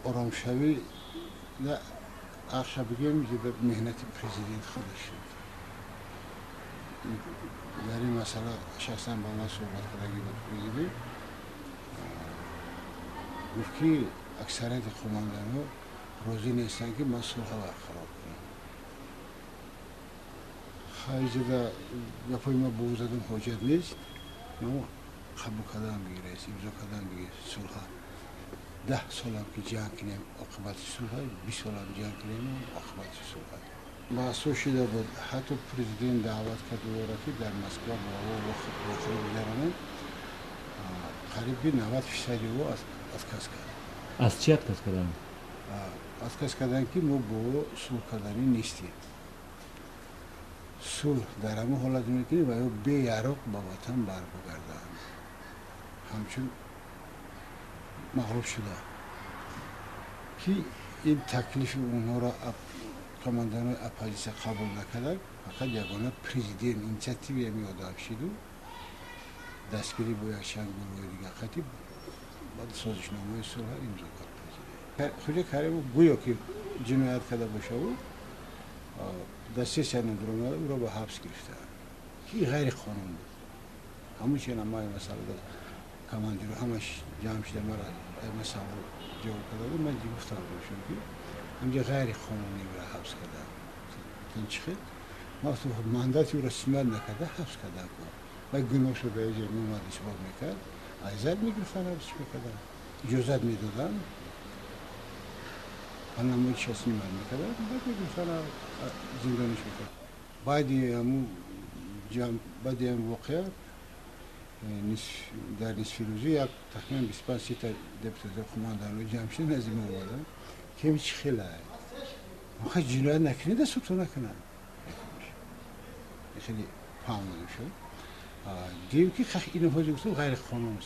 Оромшавӣ ақша бигем, меҳнати президент худаш шуд. Дар ин масъала шахсан ба ман суҳбат кардагӣ буд. Президент гуфт, ки аксарияти қуманданҳо розӣ нестанд, ки ман сулҳа барқарор кунам. Хайзада гапои ма бо задан ҳоҷат нест, қабул кардан бигиред, имзо кардан бигиред сулҳа. 10 солам ки ҷанг кунем, оқибати сулҳа, 20 солам ҷанг кунем, оқибати сулҳа. Баҳсҳо шида буд. Ҳатто президент даъват кард ӯро, ки дар Москва бо вохӯрӣ гузаронем. Қариби 90 фисади ӯ отказ кард. Аз чӣ отказ карданд? Отказ карданд, ки мо бо сулҳ карданӣ нестем. Сулҳ дар ҳамон ҳолат мекунем ва ё беяроқ ба ватан барбигарданд, ҳамчун мағлуб шуда, ки ин таклифи онҳоро команданои оппозитсия қабул накарданд. Фақат ягона президент инициатива ами одам шиду дастгирӣ бо якчанд гурӯҳи дигар қатӣ баъд созишномаи сулҳа имзо кард президент. Хуҷа Каримов гӯё ки ҷиноят карда бошаву дар сессия надуромада, ӯро ба ҳабс гирифтаанд, ки ғайриқонун буд. Ҳамун чена май масъала командиру ҳамаш ҷамъ шуда, мара ма савол ҷавоб карда буд. Ман гуфтам бошам, ки ҳамҷа ғайриқонунӣ ӯро ҳабс карданд. Чӣ хел? Ма мандати ӯро симат накарда ҳабс кардам. Вай гуноҳшо ба ҷо меомад, исбот мекард, айзат мегирифтан, ҳабсш мекарданд. Иҷозат медоданд, ба намоишша снимать мекарданд, баъд мегирифтан, зиндониш мекард. Баъди ҳамун баъди ҳам воқеа дар нисфирӯзӣ як тахминан 25 сита депутати қумандану ҷамъ шуда назди мо омаданд, ки чӣ хелай охир, ҷиноят накунед, суто накунанд. Хеле фаҳм шуд, дидем, ки ино ҳозир гуфтам, ғайриқонун.